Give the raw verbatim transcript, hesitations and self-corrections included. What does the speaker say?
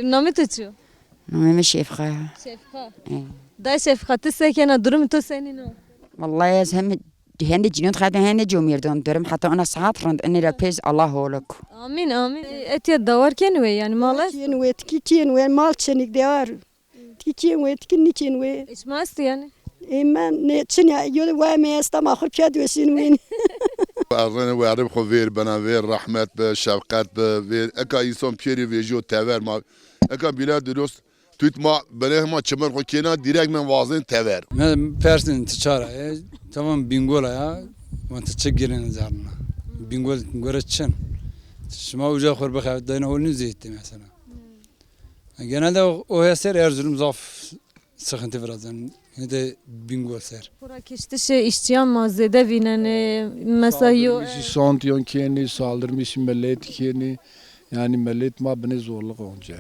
Namê to çi yo? Namê mi Şefqa ya. Şefqa. E. Day Şefqa, ti se kena, durum to senîn o? Vallahi ez hem hende cinîyon xebin hende comîrdon. Durum heta ona saat rind. Inê ra pêz Allah holuk. Amin, amin. E, etiya dawar kên we, yani mal est? Kên we, tikî kên we, mal çenik dewar. Tikî kên we, tikî nikên we. Eşma est yani? Ê men ne çin ya, yo de waya me esta ma xo ked weşin win. Erzene werib xo vêr bena, vêr rahmet bi, şefqet bi, vêr eka însan piyerî vêjiyo tever ma. Eka bîle dirust tut ma bene ma çimir xo kêna direkt men wazên tever. Me persên ti çara ye, tamam Bîngol a ya, van ti çi girên zerna. Bîngol gore çin. Şima uca xo bixebit dayna hol nî zeyt de mesela. Genelde o, o heser Erzurum zaf sıkıntı biraz yani. Yine de Bingöl ser. Xora kiştişê îşçiyan ma zêde vînenê, mesela yo. Saldırmış santiyon keni, saldırmış millet keni. Yani millet ma bine zorluk onca.